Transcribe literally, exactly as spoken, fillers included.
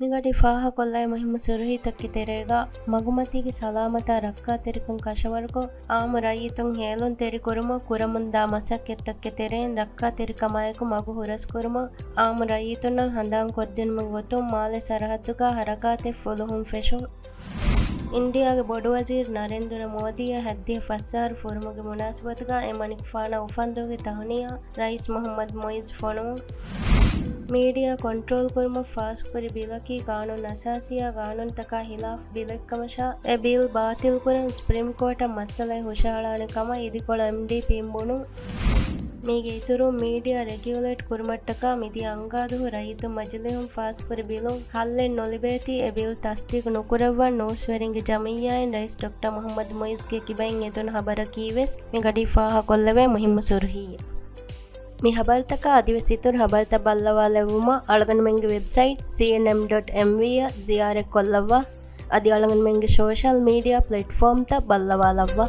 މިގަޑި ފާހަކޮށްލައި މުހިއްމު ސުރުހީތަކުގެ ތެރޭގަ، މަގުމަތީގެ ސަލާމަތާ ރައްކާތެރިކަން ކަށަވަރުކޮށް، އާއްމު ރައްޔިތުން ހޭލުންތެރިކުރުމަށް ކުރަމުންދާ މަސައްކަތްތަކުގެ ތެރެއިން ރައްކާތެރިކަމާއެކު މަގު ހުރަސްކުރުމަށް، އާއްމު ރައްޔިތުންނަށް ހަނދާން ކޮށްދިނުމުގެ ގޮތުން މާލެ ސަރަހައްދުގަ ހަރަކާތެއް ފުލުހުން ފެށުން. އިންޑިއާގެ ބޮޑުވަޒީރު ނަރެންދުރަ މޯދީއަށް ހައްދިހަ ފަސް އަހަރު ފުރުމުގެ މުނާސަބަތުގަ އެމަނިކުފާނަށް އުފަންދުވަހުގެ ތަހުނިޔާ ރައީސް މުހައްމަދު މުއިއްޒު ފޮނުވުން. މީޑިއާ ކޮންޓްރޯލް ކުރުމަށް ފާސްކުރި ބިލަކީ ގާނޫނު އަސާސީއާ ގާނޫނުތަކާ ހިލާފް ބިލެއްކަމަށާ، އެ ބިލް ބާތިލްކުރަން ސްޕްރީމް ކޯޓަށް މައްސަލައެއް ހުށަހަޅާނެ ކަމަށް އިދިކޮޅު އެމްޑީޕީން ބުނުން. މީގެ އިތުރުން، މީޑިއާ ރެގިއުލޭޓް ކުރުމަށްޓަކާ މިދިޔަ އަންގާދުހު ރައްޔިތުން މަޖިލީހުން ފާސްކުރި ބިލުން ހައްލެއް ނުލިބޭތީ، އެ ބިލް ތަސްދީގު ނުކުރައްވަން ނޫސްވެރިންގެ ޖަމިއްޔާއިން ރައީސް ޑޮކްޓަރ މުހައްމަދު މުއިޒްގެ ކިބައިން އެދުނު ހަބަރަކީވެސް މިގަޑީ ފާހަކޮށްލެވޭ މުހިއްމު ސުރުހީއެއް. މި ހަބަރުތަކާ އަދިވެސް އިތުރު ހަބަރުތައް ބައްލަވާލެއްވުމަށް އަޅުގަނޑުމެންގެ ވެބްސައިޓް ސީއެން އެމް ޑޮޓް އެމް ވީ އަށް ޒިޔާރަތްކޮށްލައްވާ. އަދި އަޅުގަނޑުމެންގެ ސޯޝަލް މީޑިއާ ޕްލެޓްފޯމްތައް ބައްލަވާލައްވާ.